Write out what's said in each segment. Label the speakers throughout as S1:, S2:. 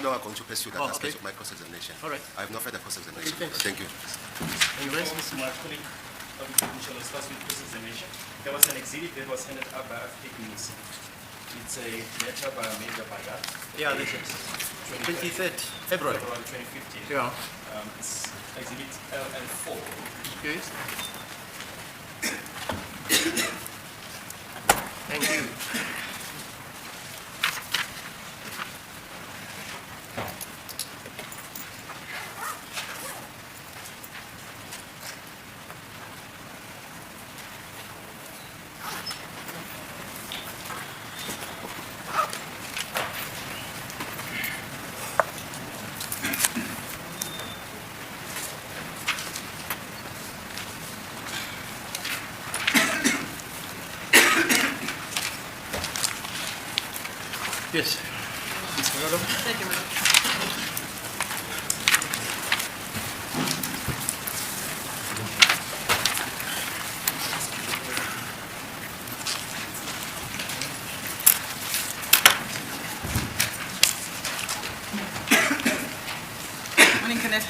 S1: longer going to pursue that
S2: Oh,
S1: aspect
S2: okay.
S1: of my cross-examination.
S2: All right.
S1: I have no further cross-examination.
S2: Okay, thanks.
S1: Thank you.
S2: Any rest?
S3: My colleague, Michelle, starts with cross-examination. There was an exhibit that was handed up by Advocate Mnisi. It's a letter by Major Bayat.
S2: Yeah, this is 23rd February.
S3: February 2015.
S2: Yeah.
S3: It's exhibit LL4.
S2: Yes. Thank you. Yes. Ms. Morodo?
S4: Thank you, my lord. Morning, Kenneth.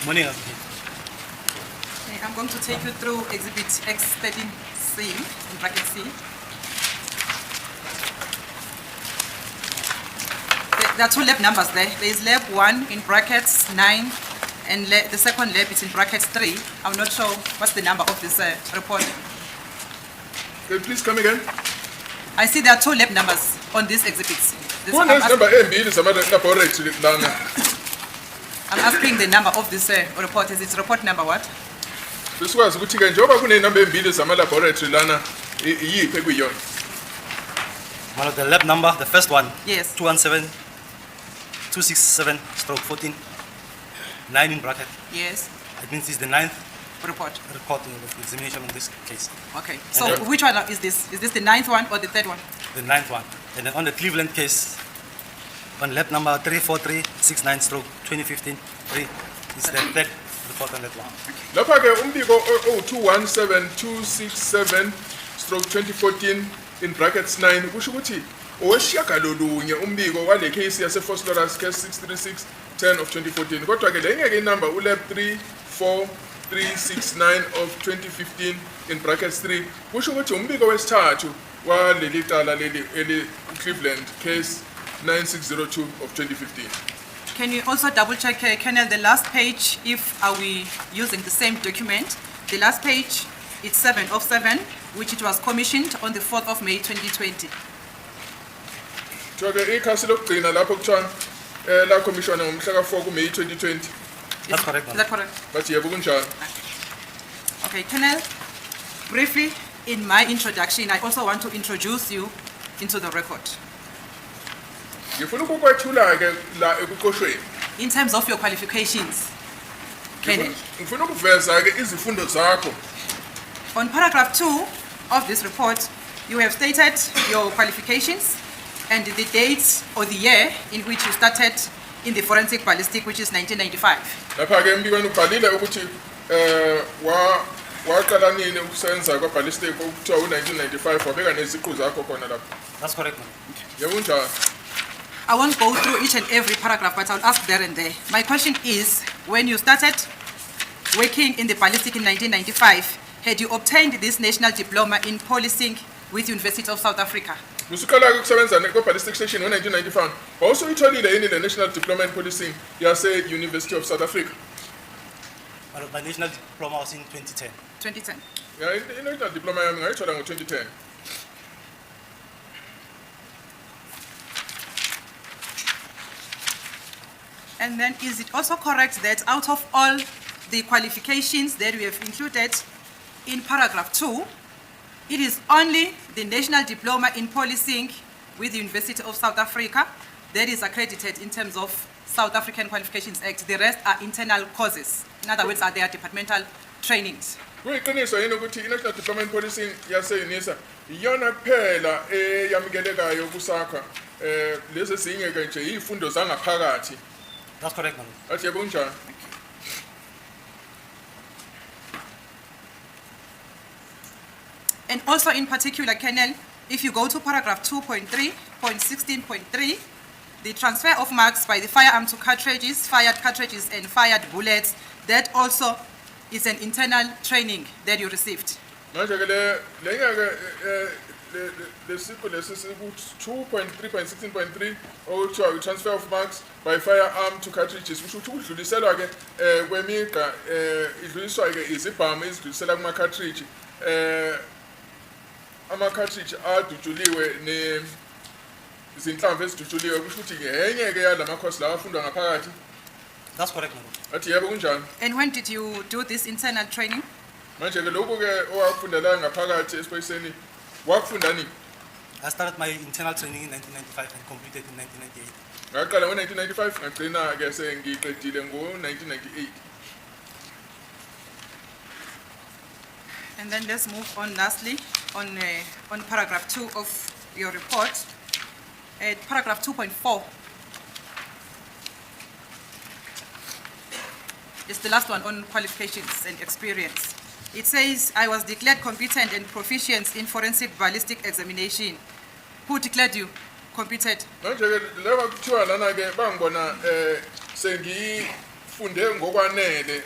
S3: Morning, Advocate.
S4: Okay, I'm going to take you through Exhibit X13C, in bracket C. There are two lab numbers there. There is lab 1 in brackets 9, and the second lab is in brackets 3. I'm not sure what's the number of this report.
S5: Can you please come again?
S4: I see there are two lab numbers on these exhibits. I'm, ask-
S5: Kunezinamba ey'mbili zama-laboratory lana.
S4: I'm asking the number of this report. Is it report number what?
S5: Besikwazi ukuthi-ke njengoba kuney'namba ey'mbili zama-laboratory lana, iyiphi ekuyiyona?
S6: One of the lab number, the first one.
S4: Yes.
S6: 217 267 stroke 14, 9 in bracket.
S4: Yes,
S6: It means it's the ninth
S4: report.
S6: report of the examination on this case,
S4: Okay. So
S6: And then-
S4: which one is this? Is this the ninth one or the third one?
S6: the ninth one. And then on the Cleveland case, on lab number 34369 stroke 2015, 3 is the third report on that one.
S5: Lapha-ke umbiko owu-217267 stroke 2014 in brackets 9 kusho ukuthi owesishiyagalolunye umbiko wale case yase-Vosloorus case 636 10 of 2014, kodwa-ke le ngeke inamba ulab 34369 of 2015 in brackets 3 kusho ukuthi umbiko wesithathu waleli cala leli eli Cleveland case 9602 of 2015.
S4: Can you also double check, Colonel, the last page, if are we using the same document? The last page, it's 7 of 7, which it was commissioned on the 4th of May 2020.
S5: Kuthiwa-ke ikhasi lokugcina lapho kuthiwa la commission ngomhla ka-4 kuMeyi 2020.
S6: That's correct,
S4: Is
S6: ma'am.
S4: that correct?
S5: Bathi yebo, kunjalo.
S4: Okay, Colonel, briefly, in my introduction, I also want to introduce you into the record.
S5: Ngifuna ukukwethula-ke la ekuqoshweni.
S4: In terms of your qualifications, Colonel,
S5: Ngifuna ukuveza-ke izifundo zakho.
S4: on paragraph 2 of this report, you have stated your qualifications and the date or the year in which you started in the forensic ballistic, which is 1995.
S5: Lapha-ke embikweni ubhalile ukuthi um waqala nini ukusebenza kwa-ballistic, okuthiwa u-1995, wabeka neziqu zakho khona lapho.
S6: That's correct, ma'am.
S5: Yebo, kunjalo.
S4: I won't go through each and every paragraph, but I'll ask there and there. My question is, when you started working in the ballistic in 1995, had you obtained this national diploma in policing with University of South Africa?
S5: Usuqala-ke ukusebenza kwa-ballistic station ngo-1995, wawusuyitholile yini le National Diploma in Policing yase-University of South Africa?
S6: My national diploma was in 2010.
S4: 2010.
S5: Ya, i-national diploma yami ngayithola ngo-2010.
S4: And then is it also correct that out of all the qualifications that we have included in paragraph 2, it is only the National Diploma in Policing with the University of South Africa that is accredited in terms of South African Qualifications Act? The rest are internal courses. In other words, are their departmental trainings.
S5: Kuyiqiniso yini ukuthi i-National Diploma in Policing yase-UNISA iyona kuphela eyamukelekayo kuSAQA, lezi ezinye-ke nje iy'fundo zangaphakathi?
S6: That's correct, ma'am.
S5: Athi yebo, kunjalo.
S4: And also in particular, Colonel, if you go to paragraph 2.3.16.3, the transfer of marks by the firearm to cartridges, fired cartridges and fired bullets, that also is an internal training that you received.
S5: Manje ke le lengeke lesiqu lesi siku 2.3.16.3 okuthiwa i-transfer of marks by firearm to cartridges, kusho ukuthi ukudluliselwa ke kwemigqa idluliswa ke izibhamu izidlulisela kuma cartridge, ama cartridge adutshuliwe ne izinhlamvu ezidutshuliwe, kusho ukuthi ngenye ke yalama course lawa afundwa ngaphakathi.
S6: That's correct, my lord.
S5: Athi yebo, kunjani.
S4: And when did you do this internal training?
S5: Manje ke lokhu ke owakufundela ngaphakathi esiphoyiseni wakufunda nini?
S6: I started my internal training in 1995 and completed in 1998.
S5: Ngaqala ngo-1995, ngagcina ke sengiqedile ngo-1998.
S4: And then let's move on lastly on paragraph 2 of your report. At paragraph 2.4. It's the last one on qualifications and experience. It says, "I was declared competent and proficient in forensic ballistic examination." Who declared you competent?
S5: Manje ke leba kuthiwa lana ke bangibona sengifunde ngokwanele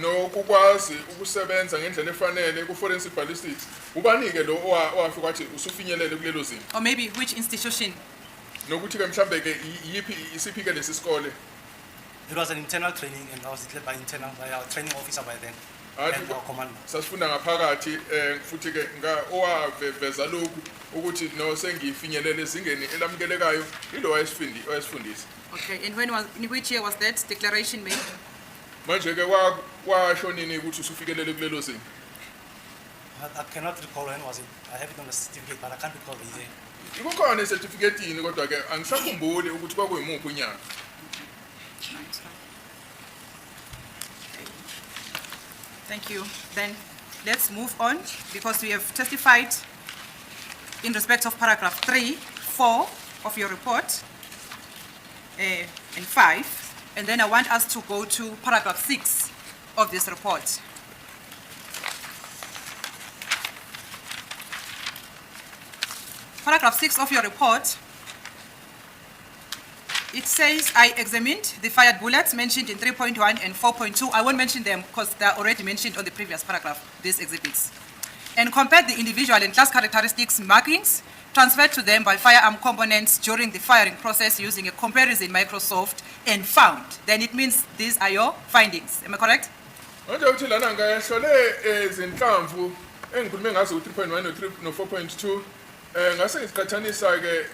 S5: nokukwazi ukusebenza ngendlela efanele ku-forensic ballistics. Ubani ke lo owafika wathi usufinyelele kulelo zinga?
S4: Or maybe which institution?
S5: Nokuthi ke mhlambe ke yiphi, isiphi ke lesi sikole?
S6: It was an internal training and I was declared by our training officer by then
S5: Athi
S6: and our commander.
S5: Sasifunda ngaphakathi futhi ke nga owaveza lokhu ukuthi no sengifinyelele ezingeni elamukelekayo ilo wayesifundisa.
S4: Okay, and in which year was that declaration made?
S5: Manje ke washo nini ukuthi usufikelele kulelo zinga?
S6: I cannot recall when was it. I have it on the certificate, but I can't recall the year.
S5: Kukhona esetifiketini kodwa ke angisakhumbuli ukuthi kwakuyimuphi unyaka.
S4: Right, okay. Thank you. Then let's move on because we have testified in respect of paragraph 3, 4 of your report, and 5. And then I want us to go to paragraph 6 of this report. Paragraph 6 of your report, it says, "I examined the fired bullets mentioned in 3.1 and 4.2." I won't mention them because they're already mentioned on the previous paragraph, these exhibits. "And compared the individual and class characteristics markings transferred to them by firearm components during the firing process using a comparison Microsoft and found." Then it means these are your findings. Am I correct?
S5: Manje uthi lana ngahlole izinhlamvu engikhulume ngazo u-3.1 no-3 no-4.2, ngase ngiziqhathanisa ke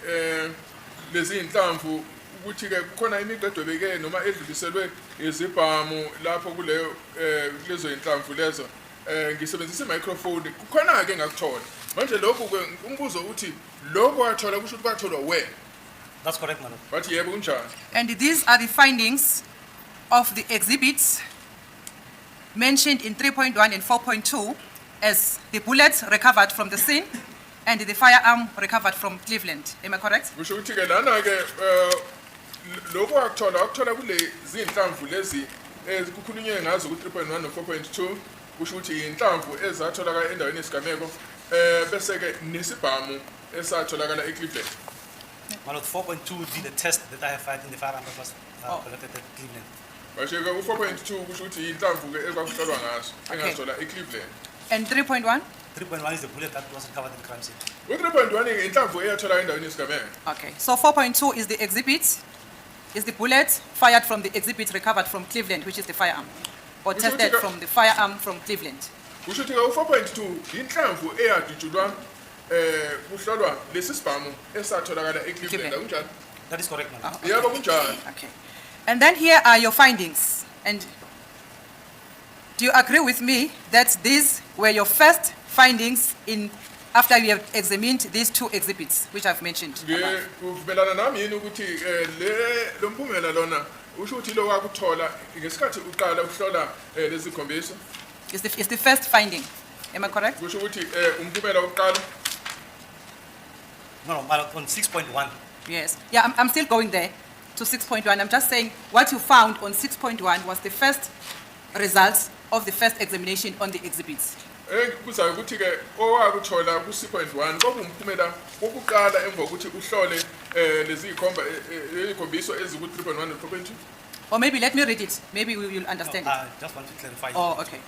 S5: lezi inhlamvu ukuthi ke kukhona imigqa edwebeke noma edluliselwe izibhamu lapho kuleyo kulezo inhlamvu lezo, ngisebenzisa i-microphone, kukhona ke ngakuthola. Manje lokhu ke umbuzo uthi lokho wathola kusho ukuthi kwatholwa wena?
S6: That's correct, my lord.
S5: Bathi yebo, kunjani.
S4: And these are the findings of the exhibits mentioned in 3.1 and 4.2 as the bullets recovered from the scene and the firearm recovered from Cleveland. Am I correct?
S5: Kusho ukuthi ke lana ke lokho wakuthola wakuthola kule zinhlamvu lezi ezikukhulunywe ngazo ku-3.1 no-4.2, kusho ukuthi inhlamvu ezatholakala endaweni yesigameko bese ke nesibhamu esatholakala eCleveland.
S6: My lord, 4.2 would be the test that I have fired in the firearm that was
S4: Oh.
S6: collected at Cleveland.
S5: Manje ke u-4.2 kusho ukuthi inhlamvu ke ekwakuhlolwa ngaso engazithola eCleveland.
S4: And 3.1?
S6: 3.1 is the bullet that was recovered in the crime scene.
S5: U-3.1 inhlamvu eyatholakala endaweni yesigameko.
S4: Okay. So 4.2 is the exhibit, is the bullet fired from the exhibit recovered from Cleveland, which is the firearm, or
S5: Kusho
S4: tested
S5: ukuthi ke-
S4: from the firearm from Cleveland.
S5: Kusho ukuthi ke u-4.2 inhlamvu eyadutshulwa kuhlolwa lesi sibhamu esatholakala eCleveland.
S4: Cleveland.
S5: Akunjalo?
S6: That is correct, my lord.
S4: Oh,
S5: Yebo, kunjalo.
S4: Okay. And then here are your findings. And do you agree with me that these were your first findings in after you have examined these two exhibits, which I've mentioned above?
S5: Uvumelana nami yini ukuthi le lo mphumela lona usho ukuthi lo wakuthola ngesikhathi uqala ukuhlola lezi khombiso?
S4: It's the first finding. Am I correct?
S5: Kusho ukuthi umphumela wokuqala.
S6: No, my lord, on 6.1,
S4: Yes. Yeah, I'm still going there to 6.1. I'm just saying what you found on 6.1 was the first results of the first examination on the exhibits.
S5: Engikubuzayo ukuthi ke owakuthola ku-6.1 kwakuwumphumela wokuqala emva kokuthi uhlole Lezi yikhomba ikhombiso eziku 3.1 no 4.2.
S4: Or maybe let me read it. Maybe we will understand
S6: No,
S4: it.
S6: I just want to clarify.
S4: Oh, okay.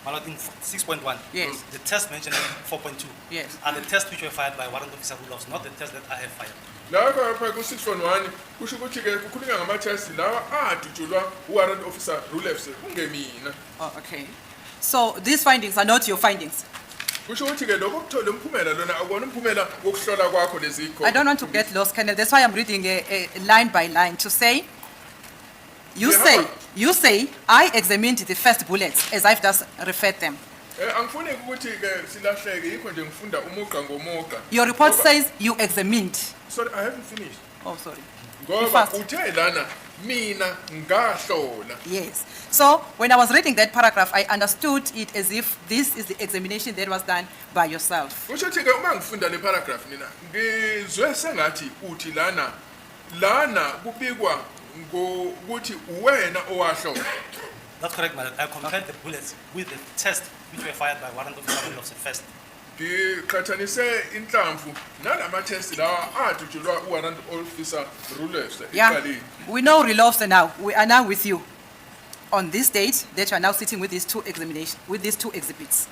S6: My lord, in 6.1.
S4: Yes.
S6: The test mentioned in 4.2.
S4: Yes.
S6: Are the tests which were fired by Warrant Officer Roelofse, not the test that I have fired.
S5: Lapha lapha ku 6.1 kusho ukuthi ke kukhulunywa ngama test lawa adutshulwa uWarrant Officer Roelofse kungemina.
S4: Oh, okay. So these findings are not your findings.
S5: Kusho ukuthi ke lokho kuthola umphumela lona akubona umphumela wokuhlola kwakho lezi yikhomba.
S4: I don't want to get lost, Colonel. That's why I'm reading line by line to say, you
S5: Yeah.
S4: say, you say, I examined the first bullets as I've just referred them.
S5: Angifuni ukuthi ke silahleke, yikho nje ngifunda umugqa ngomugqa.
S4: Your report
S5: Ngoba-
S4: says you examined.
S5: Sorry, I haven't finished.
S4: Oh, sorry.
S5: Ngoba
S4: Fast.
S5: uthe lana mina ngahlola.
S4: Yes. So when I was reading that paragraph, I understood it as if this is the examination that was done by yourself.
S5: Kusho ukuthi ke uma ngifunda le paragraph mina ngizwe sengathi uthi lana lana kubikwa ngokuthi uwena owahlola.
S6: That's correct, my lord. I compared the bullets with the test which were fired by Warrant Officer Roelofse first.
S5: Ngiqhathanise inhlamvu nalama test lawa adutshulwa uWarrant Officer Roelofse
S4: Yeah.
S5: ekuqaleni.
S4: We know Roelofse now. We are now with you on this date that you are now sitting with these two examination, with these two exhibits.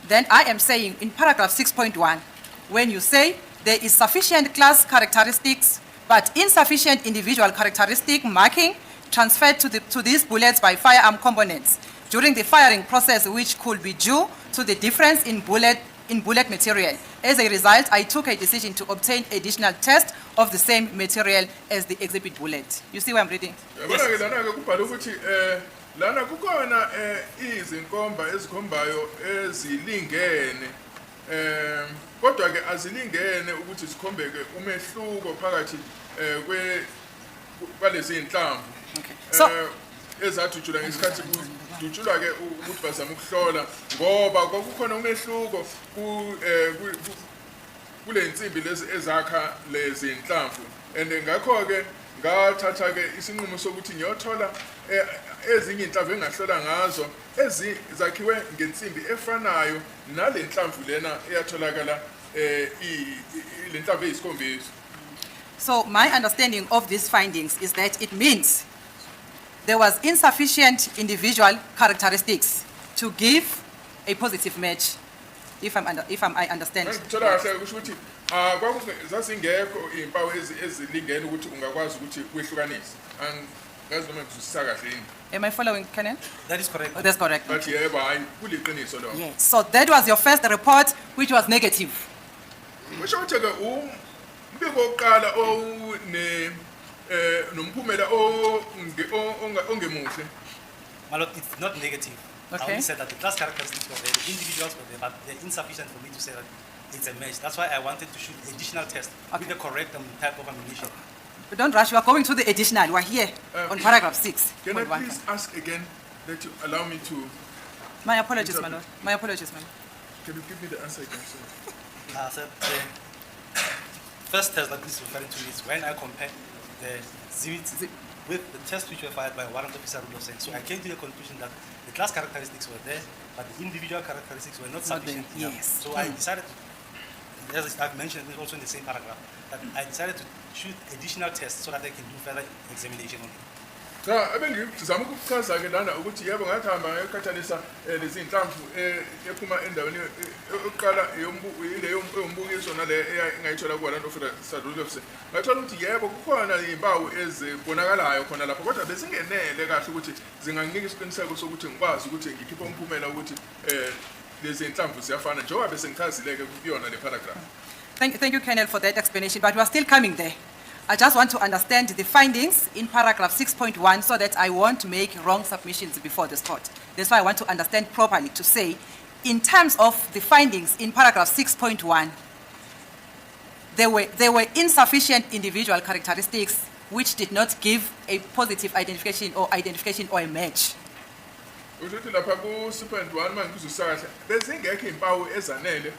S4: Then I am saying in paragraph 6.1, when you say there is sufficient class characteristics but insufficient individual characteristic marking transferred to these bullets by firearm components during the firing process, which could be due to the difference in bullet material. As a result, I took a decision to obtain additional test of the same material as the exhibit bullet. You see where I'm reading?
S5: Yabona ke lana ke kubhalwe ukuthi lana kukhona izinkomba ezikhombayo ezilingene, kodwa ke azilingene ukuthi sikhombeke umehluko phakathi kwe kwalezi inhlamvu
S4: Okay. So,
S5: ezadutshulwa ngesikhathi kudutshulwa ke ukuthi bazama ukuhlola ngoba kwakukhona umehluko ku kule nsimbi lezi ezakha lezi nhlamvu, and ngakho ke ngathatha ke isinqumo sokuthi ngiyothola ezinye inhlamvu engahlola ngazo ezakhiwe ngensimbi efanayo nale nhlamvu lena eyatholakala le nhlamvu eyisikhombisa.
S4: So my understanding of these findings is that it means there was insufficient individual characteristics to give a positive match, if I understand.
S5: Ngithola kahle kusho ukuthi ah zazingekho iy'mpawu ezilingene ukuthi ungakwazi ukuthi wehlukanise. Angazi noma ngizwisisa kahle yini.
S4: Am I following, Colonel?
S6: That is correct.
S4: Oh, that's correct.
S5: Bathi yebo, hhayi, kuliqiniso lokho.
S4: Yes. So that was your first report, which was negative.
S5: Kusho ukuthi-ke umbiko wokuqala owune nomphumela ongemuhle.
S6: My lord, it's not negative. I
S4: Okay.
S6: only said that the class characteristics were there, the individuals were there, but they're insufficient for me to say that it's a match. That's why I wanted to shoot additional tests with
S4: Okay.
S6: the correct type of ammunition.
S4: But don't rush, we are going to the additional. We are here on paragraph 6.
S5: Can I
S4: point one.
S5: please ask again that you allow me to
S4: My apologies, my lord. My apologies, my lord.
S5: Can you give me the answer again, sir?
S6: So the first test that this is referring to is when I compare the exhibits with the tests which were fired by Warrant Officer Roelofse. So I came to the conclusion that the class characteristics were there, but the individual characteristics were not
S4: Not there,
S6: sufficient enough.
S4: yes.
S6: So I decided, to, as I've mentioned it also in the same paragraph, that I decided to shoot additional tests so that I can do further examination on it.
S5: Cha, ebengizama ukuchaza-ke lana ukuthi yebo ngathamba ngayoqhathanisa lezi nhlamvu ephuma endaweni yokuqala ile yombukiso nale engayithola kuWarrant Officer Roelofse. Ngathola ukuthi yebo kukhona iy'mpawu ezibonakalayo khona lapho, kodwa bezingenele kahle ukuthi zinganginika isiqiniseko sokuthi ngikwazi ukuthi ngikhiphe umphumela ukuthi lezi nhlamvu ziyafana njengoba bese ngichazile-ke kuyona le paragraph.
S4: Thank you, Colonel, for that explanation, but we are still coming there. I just want to understand the findings in paragraph 6.1 so that I won't make wrong submissions before this court. That's why I want to understand properly to say, in terms of the findings in paragraph 6.1, there were insufficient individual characteristics which did not give a positive identification or a match.
S5: Usho ukuthi lapha ku-6.1 uma ngikuzwisisa kahle bezingekho iy'mpawu ezanele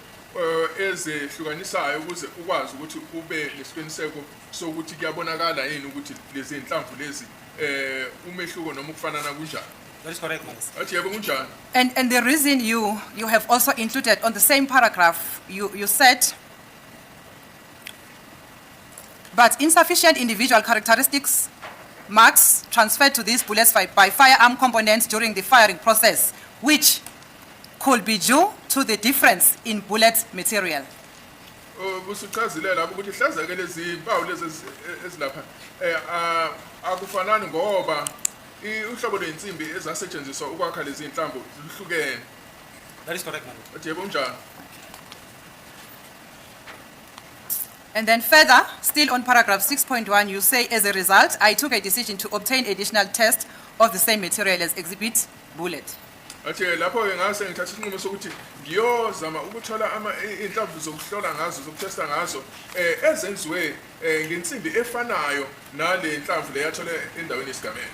S5: ezehlukanisayo ukuze ukwazi ukuthi ube nesiqiniseko sokuthi kuyabonakala yini ukuthi lezi nhlamvu lezi umehluko noma ukufanana kunjani.
S6: That is correct, my lord.
S5: Athi yebo, kunjani.
S4: And the reason you have also included on the same paragraph, you said, But insufficient individual characteristics marks transferred to these bullets by firearm components during the firing process, which could be due to the difference in bullet material.
S5: Usuchazile lapho ukuthi hlazeke lezi mpawu lezi ezilapha akufanani ngoba uhlobo lwensimbi ezasetshenziswa ukwakha lezi nhlamvu luhlukene.
S6: That is correct, my lord.
S5: Athi yebo, kunjalo.
S4: And then further, still on paragraph 6.1, you say, as a result, I took a decision to obtain additional test of the same material as exhibit bullet.
S5: Athi lapho-ke ngase ngithatha isinqumo sokuthi ngiyozama ukuthola iy'nhlamvu zokuhlola ngazo, zokuthesta ngazo, ezenziwe ngensimbi efanayo nale nhlamvu le yathole endaweni yesigameko.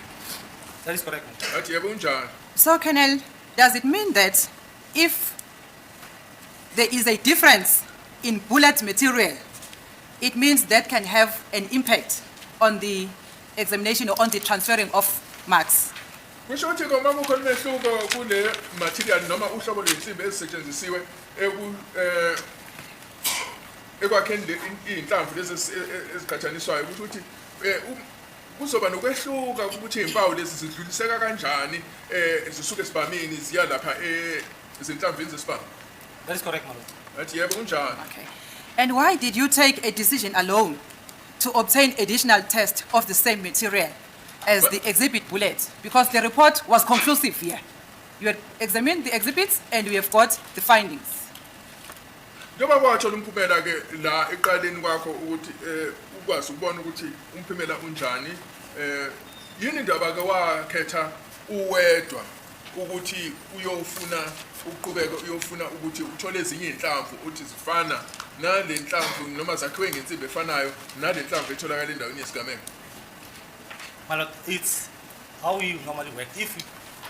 S6: That is correct, my lord.
S5: Athi yebo, kunjalo.
S4: So, Colonel, does it mean that if there is a difference in bullet material, it means that can have an impact on the examination or on the transferring of marks?
S5: Kusho ukuthi uma kukhona umehluko kule material noma uhlobo lwensimbi ezisetshenzisiwe ekwakheni iy'nhlamvu lezi eziqhathaniswayo, kusho ukuthi kuzoba nokwehluka ukuthi iy'mpawu lezi zidluliseka kanjani zisuke esibhamini ziya lapha ezinhlamvini zesibhamu.
S6: That is correct, my lord.
S5: Athi yebo, kunjalo.
S4: Okay. And why did you take a decision alone to obtain additional test of the same material as the exhibit bullet? Because the report was conclusive here. You had examined the exhibits and we have got the findings.
S5: Njengoba kwathola umphumela-ke la ekuqaleni kwakho ukuthi ukwazi ukubona ukuthi umphumela unjani, yini indaba-ke wakhetha uwedwa ukuthi uyofuna uqhubeke uyofuna ukuthi uthole ezinye iy'nhlamvu uthi zifana nale nhlamvu noma zakhiwe ngensimbi efanayo nale nhlamvu etholakala endaweni yesigameko?
S6: My lord, it's how we normally work. If you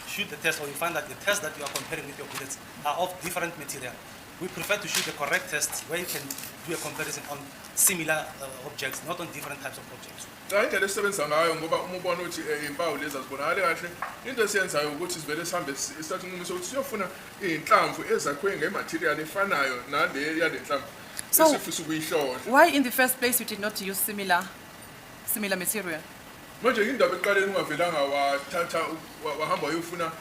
S6: shoot the test or you find that the test that you are comparing with your bullets are of different material, we prefer to shoot the correct test where you can do a comparison on similar objects, not on different types of objects.
S5: Cha, indlela esisebenza ngayo, ngoba uma ubona ukuthi iy'mpawu lezi azibonakali kahle, into esiyenzayo ukuthi sivele sihambe sithathe inqumo sokuthi siyofuna iy'nhlamvu ezakhiwe nge-material efanayo nale yale nhlamvu esifisa ukuyihlola.
S4: Why in the first place you did not use similar material?
S5: Manje indaba ekuqaleni ungavelanga wathatha wahamba wayofuna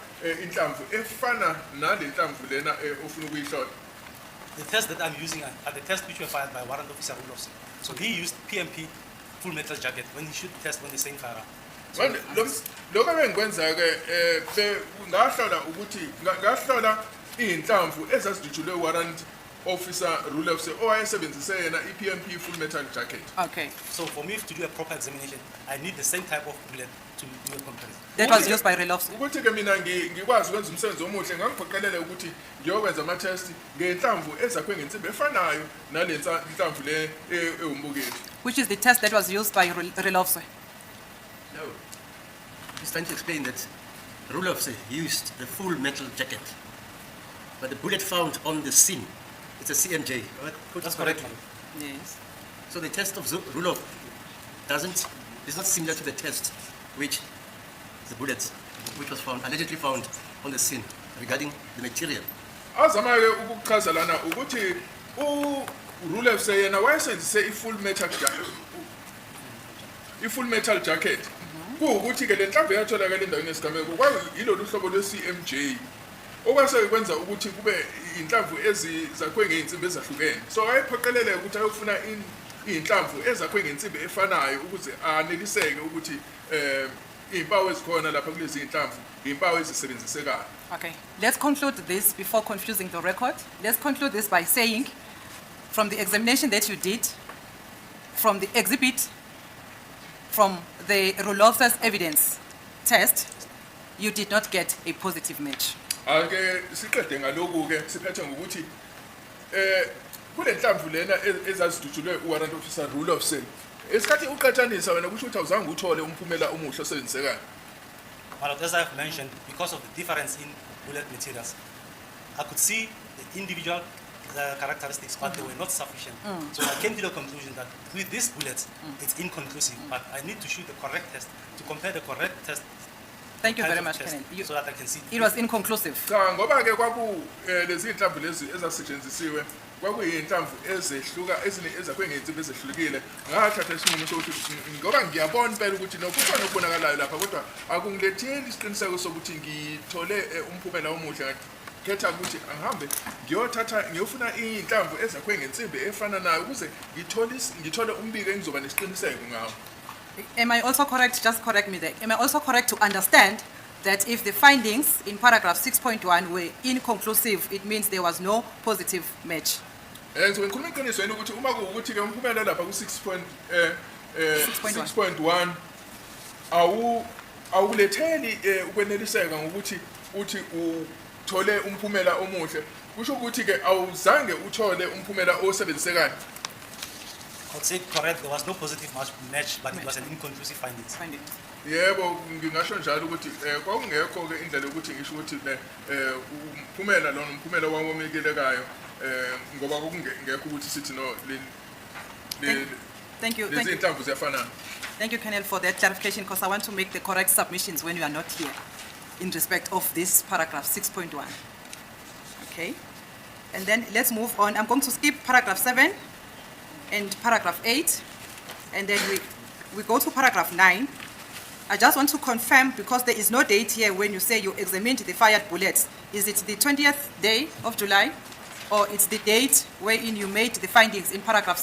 S5: inhlamvu efana nale nhlamvu lena ofuna ukuyihlola?
S6: The tests that I'm using are the tests which were fired by Warrant Officer Roelofse. So he used PMP full metal jacket when he shoot the test on the same firearm. So
S5: Manje lokho ebengikwenza-ke ngahlola ukuthi ngahlola iy'nhlamvu ezazidutshulwe Warrant Officer Roelofse owayesebenzise yena i-PMP full metal jacket.
S4: Okay.
S6: So for me to do a proper examination, I need the same type of bullet to do a comparison.
S4: That was used by Roelofse.
S5: Ukuthi-ke mina ngikwazi ukwenza umsebenzi omuhle, ngangiphoqelele ukuthi ngiyokwenza ama-test ngenhlamvu ezakhiwe ngensimbi efanayo nale nhlamvu le ewumbukeli.
S4: Which is the test that was used by Roelofse.
S2: No. He's trying to explain that Roelofse used the full metal jacket, but the bullet found on the scene, it's a CMJ. Am I quoting
S6: That's correct,
S2: correctly?
S6: my lord.
S4: Yes.
S2: So the test of Roelof doesn't, is not similar to the test which the bullet, which was found, allegedly found on the scene regarding the material.
S5: Azama-ke ukukuchaza lana ukuthi uRoelofse yena wayesebenzise i-full metal jacket, kuwukuthi-ke le nhlamvu eyatholakala endaweni yesigameko kwakuyilolu hlobo lwe-CMJ, okwase kwenza ukuthi kube iy'nhlamvu ezakhiwe ngey'nsimbi ezahlukene. So wayephoqeleleka ukuthi ayofuna iy'nhlamvu ezakhiwe ngensimbi efanayo ukuze aneliseke ukuthi iy'mpawu ezikhona lapha kulezi iy'nhlamvu iy'mpawu ezisebenzisekayo.
S4: Okay. Let's conclude this before confusing the record. Let's conclude this by saying, from the examination that you did, from the exhibit, from the Roelofse's evidence test, you did not get a positive match.
S5: Ake siqede ngalokhu-ke, siphethe ngokuthi kule nhlamvu lena ezazidutshulwe uWarrant Officer Roelofse, esikhathi uqhathanisa wena, kusho ukuthi awuzange uthole umphumela omuhle osebenzisekayo.
S6: My lord, as I've mentioned, because of the difference in bullet materials, I could see the individual characteristics, but they were not sufficient. So I came to the conclusion that with these bullets, it's inconclusive, but I need to shoot the correct test to compare the correct test.
S4: Thank you
S6: kinds
S4: very
S6: of
S4: much,
S6: tests
S4: Kenneth.
S6: So that I can see.
S4: It was inconclusive.
S5: Cha, ngoba ke kwaku lezi inhlamvu lezi ezasetshenzisiwe kwakuyinhlamvu ezehluka ezine ezakhiwe ngey'nsimbi ezehlukile. Ngathatha isinqumo sokuthi ngoba ngiyabona impela ukuthi no kukhona okubonakalayo lapha kodwa akungiletheli isiqiniseko sokuthi ngithole umphumela omuhle. Ngakhetha ukuthi angihambe ngiyothatha ngiyofuna iy'nhlamvu ezakhiwe ngensimbi efana nayo ukuze ngithole umbiko engizoba nesiqiniseko ngawo.
S4: Am I also correct, just correct me there, am I also correct to understand that if the findings in paragraph 6.1 were inconclusive, it means there was no positive match?
S5: Ngizobe ngikhuluma iqiniso yini ukuthi uma kuwukuthi-ke umphumela lapha ku-six point
S4: 6.1.
S5: 6.1 awukuletheli ukweneliseka ngokuthi uthi uthole umphumela omuhle, kusho ukuthi-ke awuzange uthole umphumela osebenzisekayo?
S6: I would say correct, there was no positive match, but it was an inconclusive findings.
S4: Findings.
S5: Yebo, ngingasho njalo ukuthi kwakungekho-ke indlela yokuthi ngisho ukuthi ne umphumela lona umphumela wawomekelekayo ngoba kwakungekho ukuthi sithi no
S4: Thank you,
S5: lezi
S4: thank you.
S5: iy'nhlamvu ziyafanana.
S4: Thank you, Colonel, for that clarification, because I want to make the correct submissions when you are not here in respect of this paragraph 6.1. Okay? And then let's move on. I'm going to skip paragraph 7 and paragraph 8, and then we go to paragraph 9. I just want to confirm, because there is no date here when you say you examined the fired bullets. Is it the 20th day of July, or it's the date wherein you made the findings in paragraph